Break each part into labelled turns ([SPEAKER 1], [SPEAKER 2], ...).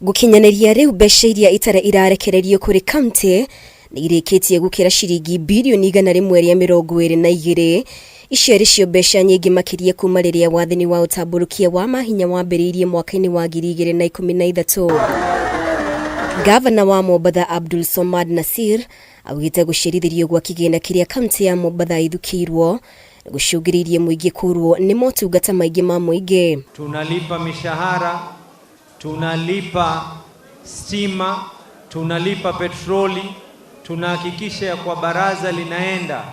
[SPEAKER 1] Gũkinyanĩria rĩu mbeca iria itarĩ irarekererio kũrĩ kaunti nĩ irĩkĩtie gũkĩra ciringi birioni 122. Icio arĩ cio mbeca nyingĩ makĩria kuma rĩrĩa wathani wa ũtambũrũkia wa mahinya wambĩrĩirie mwaka-inĩ wa 2013. Ngavana wa Mombatha Abdul Somad Nasir augĩte gũcerithĩrio gwa kĩgĩna kĩrĩa kaunti ya Mombatha ĩthukĩirwo nĩ gũcũngĩrĩirie mũingĩ kũrwo nĩ motungata maingĩ ma mũingĩ.
[SPEAKER 2] Tunalipa mishahara, tunalipa stima, tunalipa petroli, tunahakikisha ya kwa baraza linaenda.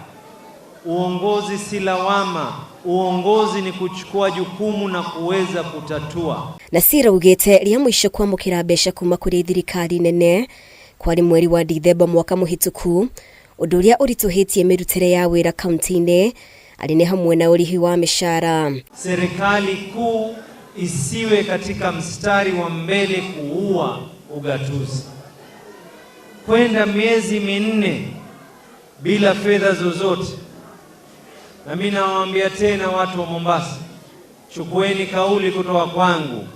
[SPEAKER 2] Uongozi si lawama, uongozi ni kuchukua jukumu na kuweza kutatua.
[SPEAKER 1] Nasir augĩte rĩa mũico kwamũkĩra mbeca kuma kũrĩ thirikari nene kwarĩ mweri wa Dithemba mwaka mũhĩtũku, ũndũ ũrĩa ũritũhĩtie mĩrutĩre ya wĩra kaunti-inĩ arĩ nĩ hamwe na ũrĩhi wa mĩcara.
[SPEAKER 2] Serikali kuu isiwe katika mstari wa mbele kuua ugatuzi. Kwenda miezi 4 bila fedha zozote. Na mimi nawaambia tena watu wa Mombasa, chukueni kauli kutoka kwangu,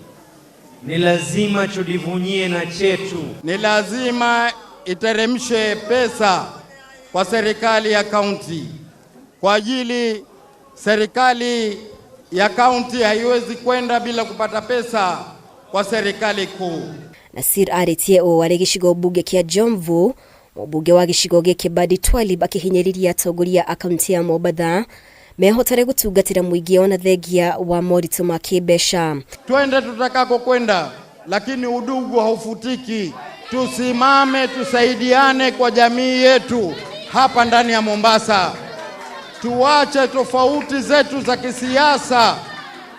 [SPEAKER 2] ni lazima tujivunie na chetu.
[SPEAKER 3] Ni lazima iteremshe pesa kwa serikali ya kaunti, kwa ajili serikali ya kaunti haiwezi kwenda bila kupata pesa kwa serikali kuu.
[SPEAKER 1] Nasir arĩtie ũũ arĩ gĩcigo mbunge kĩa Jomvu, mũmbunge wa gĩcigo gĩkĩ Badi Twalib akĩhinyĩrĩria atongoria a kaunti ya Mombatha mehotare gũtungatĩra mũingĩ ona thengia wa moritũ ma kĩmbeca.
[SPEAKER 3] Twende tutakako kwenda, lakini udugu haufutiki. Tusimame tusaidiane kwa jamii yetu hapa ndani ya Mombasa. Tuache tofauti zetu za kisiasa,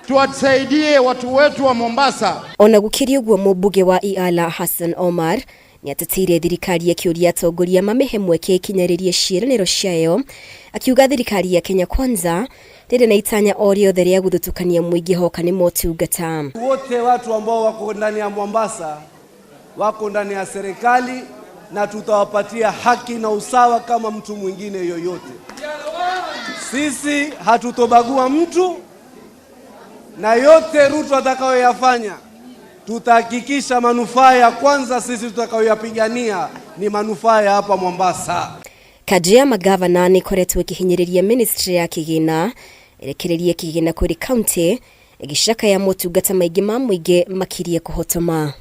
[SPEAKER 3] tuwasaidie watu wetu wa Mombasa.
[SPEAKER 1] Ona gũkĩrĩ ũguo mũmbunge wa Iala Hassan Omar nĩateteire thirikari akĩũria atongoria mamĩhe mweke ĩkinyarĩrie ciĩranĩro ciayo, akiuga thirikari ya Kenya Kwanza ndĩrĩ na itanya o rĩothe rĩa gũthutũkania mũingĩ hoka nĩ motungata.
[SPEAKER 4] Wote watu ambao wako ndani ya Mombasa wako ndani ya serikali na tutawapatia haki na usawa kama mtu mwingine yoyote. Sisi hatutobagua mtu, na yote Ruto atakayoyafanya tutahakikisha manufaa ya kwanza sisi tutakayoyapigania ni manufaa ya hapa Mombasa.
[SPEAKER 1] Kanjũ ya magavana nĩ ĩkoretwo ĩkĩhinyĩrĩria ministry ya kĩgĩna ĩrekererie kĩgĩna kũrĩ kaunti ĩgĩcakaya motungata maingĩ ma mũingĩ makirie kũhotoma.